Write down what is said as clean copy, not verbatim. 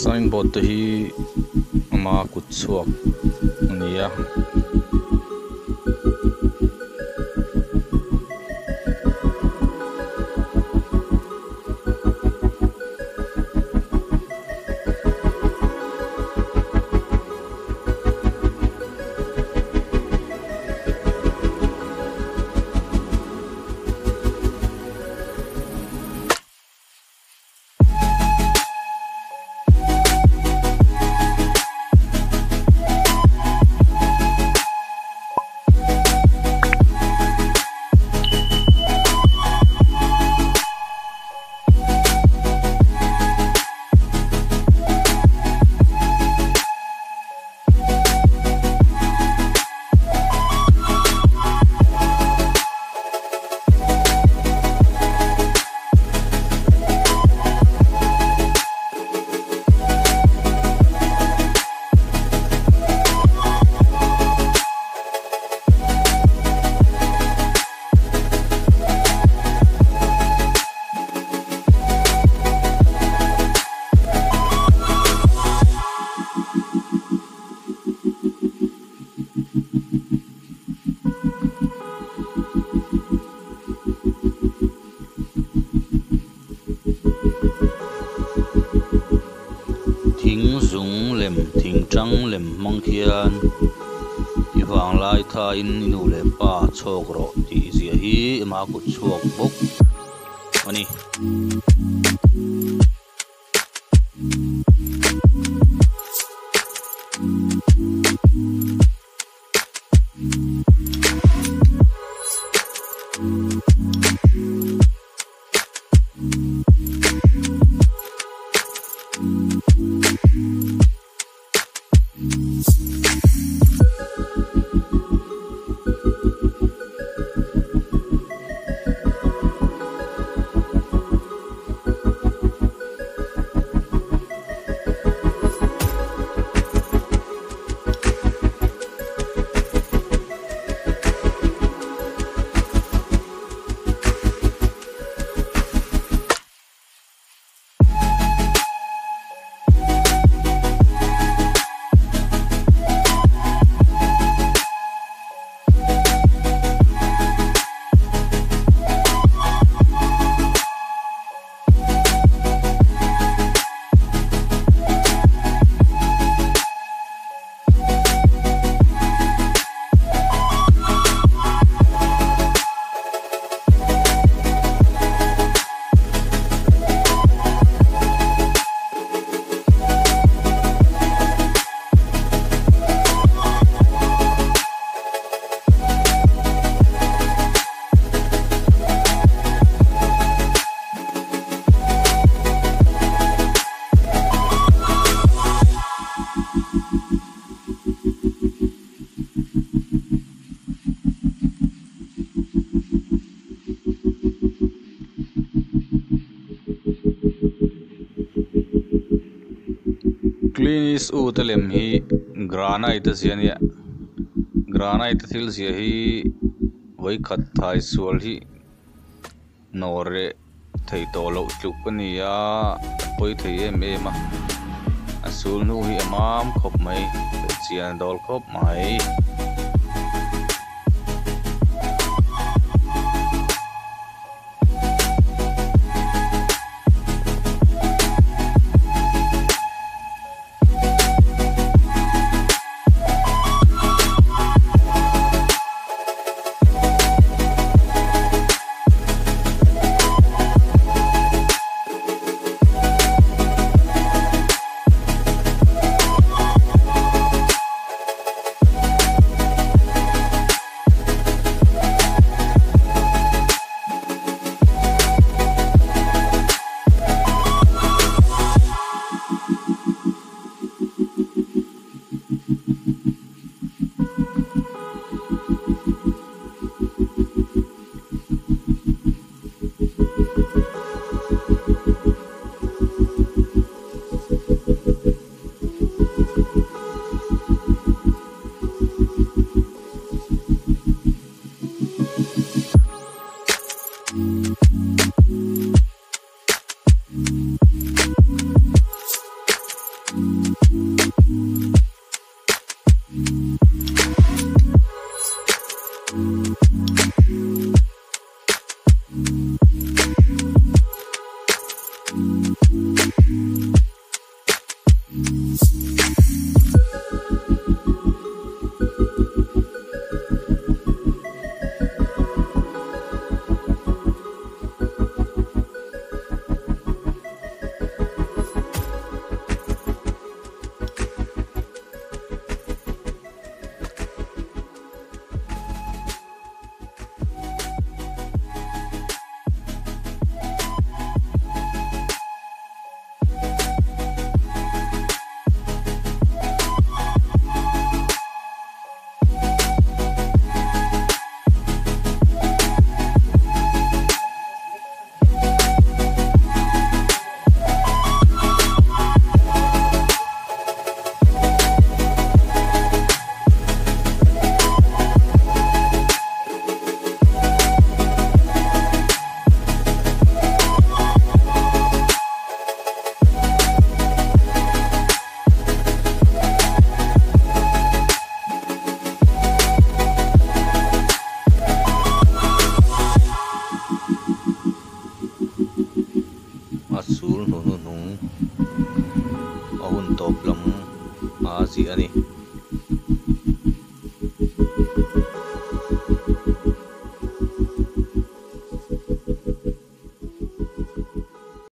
Signboard te hi ama kut chhuak a ni a. Thing zung lem thing tang lem hmang khian i vanglai thain i nu leh pa chhawk rawh tih ziah hi ama kut chhuak bawk a ni. Clint Eastwood a lem hi granite a ziah a nia granite a thil ziah hi vawikhat thai sual hi nawr leh theih tawh loh tluk a ni a pawi thei em em a a sul hnu hi a mam khawp mai chian a dawl khawp mai. A sul hnu hnuhnung a hun tawp lam a ziah a ni.